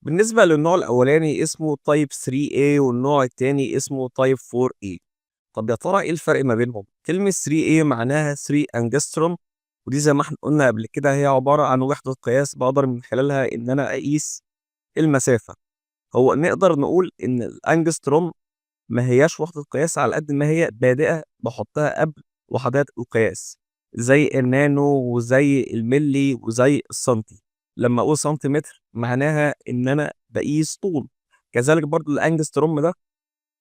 بالنسبة للنوع الأولاني اسمه type 3A، والنوع التاني اسمه type 4A. طب يا ترى إيه الفرق ما بينهم؟ كلمة 3A معناها 3 أنجستروم، ودي زي ما احنا قلنا قبل كده هي عبارة عن وحدة قياس بقدر من خلالها إن أنا أقيس المسافة. هو نقدر نقول إن الأنجستروم ما هياش وحدة قياس على قد ما هي بادئة بحطها قبل وحدات القياس، زي النانو وزي الملي وزي السنتي. لما أقول سنتيمتر معناها إن أنا بقيس طول. كذلك برضو الأنجستروم ده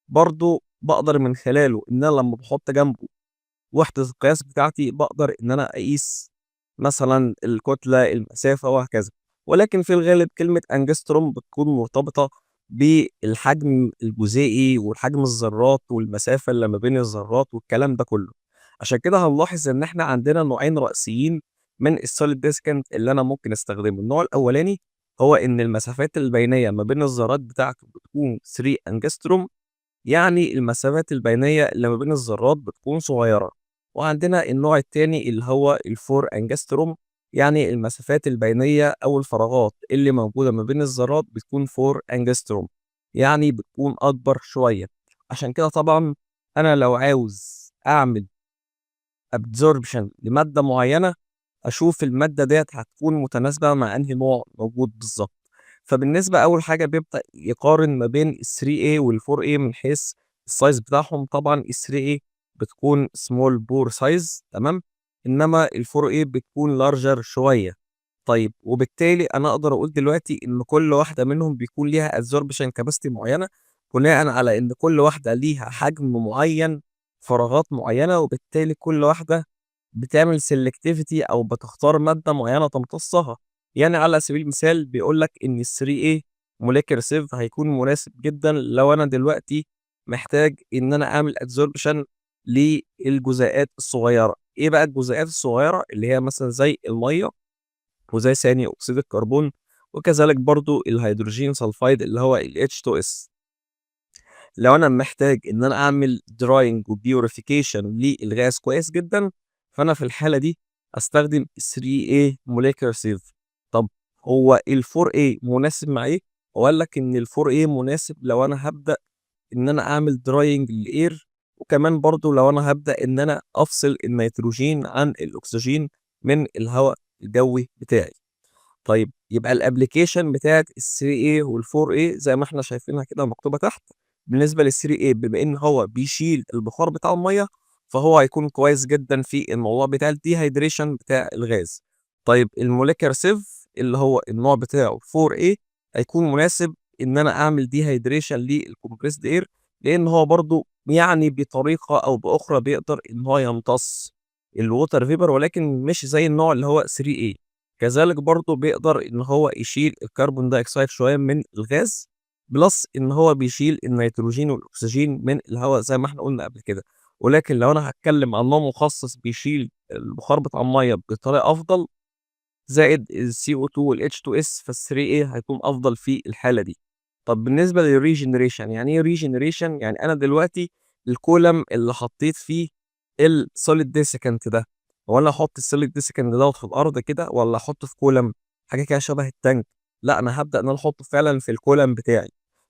برضو بقدر من خلاله إن أنا لما بحط جنبه وحدة القياس بتاعتي بقدر إن أنا أقيس مثلا الكتلة، المسافة، وهكذا. ولكن في الغالب كلمة أنجستروم بتكون مرتبطة بالحجم الجزيئي والحجم الذرات والمسافة اللي ما بين الذرات والكلام ده كله. عشان كده هنلاحظ إن إحنا عندنا نوعين رئيسيين من ال solid desiccant اللي أنا ممكن أستخدمه. النوع الأولاني هو إن المسافات البينية ما بين الذرات بتاعته بتكون 3 أنجستروم، يعني المسافات البينية اللي ما بين الذرات بتكون صغيرة. وعندنا النوع التاني اللي هو ال four أنجستروم، يعني المسافات البينية أو الفراغات اللي موجودة ما بين الذرات بتكون 4 أنجستروم، يعني بتكون أكبر شوية. عشان كده طبعا أنا لو عاوز أعمل adsorption لمادة معينة أشوف المادة ديت هتكون متناسبة مع أنهي نوع موجود بالظبط. فبالنسبة أول حاجة بيبدأ يقارن ما بين ال 3A وال 4A من حيث ال size بتاعهم. طبعا ال 3A بتكون small pore size، تمام، إنما ال 4A بتكون larger شوية. طيب، وبالتالي أنا أقدر أقول دلوقتي إن كل واحدة منهم بيكون ليها adsorption capacity معينة بناء على إن كل واحدة ليها حجم معين، فراغات معينة، وبالتالي كل واحدة بتعمل selectivity أو بتختار مادة معينة تمتصها. يعني على سبيل المثال بيقول لك إن ال 3A molecular sieve هيكون مناسب جدًا لو أنا دلوقتي محتاج إن أنا أعمل adsorption للجزيئات الصغيرة. إيه بقى الجزيئات الصغيرة؟ اللي هي مثلًا زي المَيّة وزي ثاني أكسيد الكربون، وكذلك برضه ال hydrogen sulfide اللي هو ال H2S. لو أنا محتاج إن أنا أعمل drying و purification للغاز كويس جدًا، فأنا في الحالة دي أستخدم 3A molecular sieve. طب هو ال 4A مناسب مع إيه؟ هو قال لك إن ال 4A مناسب لو أنا هابدأ إن أنا أعمل drying لل air، وكمان برضه لو أنا هابدأ إن أنا أفصل النيتروجين عن الأكسجين من الهواء الجوي بتاعي. طيب، يبقى ال application بتاعة ال 3A وال 4A زي ما إحنا شايفينها كده مكتوبة تحت. بالنسبة لل 3A، بما إن هو بيشيل البخار بتاع المَيّة، فهو هيكون كويس جدًا في الموضوع بتاع ال dehydration بتاع الغاز. طيب، ال molecular sieve اللي هو النوع بتاعه 4A هيكون مناسب إن أنا أعمل dehydration لل compressed air، لإن هو برضه يعني بطريقة أو بأخرى بيقدر إن هو يمتص ال water vapor، ولكن مش زي النوع اللي هو 3A. كذلك برضه بيقدر إن هو يشيل ال carbon dioxide شوية من الغاز، plus إن هو بيشيل النيتروجين والأكسجين من الهواء زي ما إحنا قلنا قبل كده. ولكن لو أنا هاتكلم عن نوع مخصص بيشيل البخار بتاع المَيّة بطريقة أفضل زائد ال CO2 وال H2S، فال 3A هيكون أفضل في الحالة دي. طب بالنسبة لل regeneration، يعني إيه regeneration؟ يعني أنا دلوقتي ال column اللي حطيت فيه ال solid desiccant ده، هو أنا أحط ال solid desiccant دوّة في الأرض كده والّا أحطه في column حاجة كده شبه ال tank؟ لأ، أنا هابدأ إن أنا أحطه فعلًا في ال column بتاعي.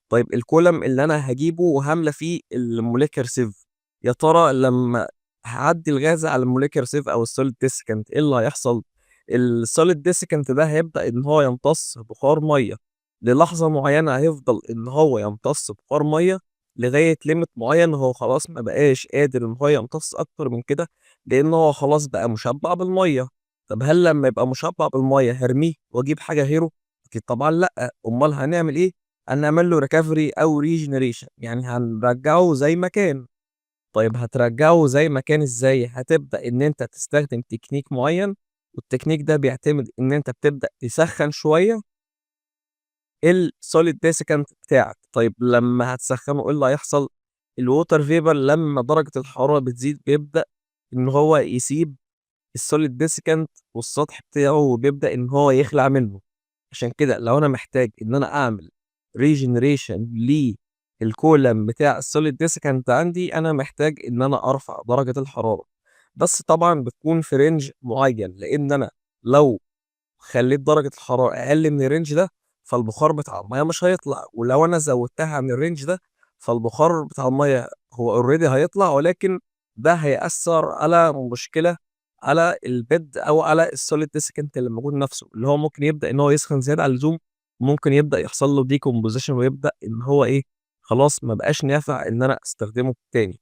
طيب، ال column اللي أنا هاجيبه وهاملى فيه ال molecular sieve، يا ترى لما هاعدّي الغاز على ال molecular sieve أو ال solid desiccant إيه اللي هيحصل؟ ال solid desiccant ده هيبدأ إن هو يمتص بخار مَيّة، للحظة معينة هيفضل إن هو يمتص بخار مَيّة لغاية limit معين، هو خلاص ما بقاش قادر إن هو يمتص أكتر من كده، لإن هو خلاص بقى مُشبع بالمَيّة. طب هل لمّا يبقى مُشبع بالمَيّة هارميه وأجيب حاجة غيره؟ أكيد طبعًا لأ، أُمّال هنعمل إيه؟ هنعمل له recovery أو regeneration، يعني هنرجّعه زي ما كان. طيب، هترجّعه زي ما كان إزاي؟ هتبدأ إن أنت تستخدم تكنيك معين، والتكنيك ده بيعتمد إن أنت بتبدأ تسخّن شوية ال solid desiccant بتاعك. طيب، لمّا هتسخّنه إيه اللي هيحصل؟ ال water vapor لمّا درجة الحرارة بتزيد بيبدأ إن هو يسيب ال solid desiccant والسطح بتاعه وبيبدأ إن هو يخلع منه. عشان كده لو أنا محتاج إن أنا أعمل regeneration لل column بتاع ال solid desiccant عندي، أنا محتاج إن أنا أرفع درجة الحرارة، بس طبعًا بتكون في range معين، لإن أنا لو خلّيت درجة الحرارة أقل من ال range ده فالبخار بتاع المَيّة مش هيطلع، ولو أنا زودتها عن الrange ده فالبخار بتاع المَيّة هو already هيطلع، ولكن ده هيأثّر على مشكلة على الbed أو على الsolid desiccant اللي موجود نفسه، اللي هو ممكن يبدأ إن هو يسخن زيادة عن اللزوم، ممكن يبدأ يحصل له decomposition ويبدأ إن هو إيه، خلاص ما بقاش نافع إن أنا أستخدمه تاني.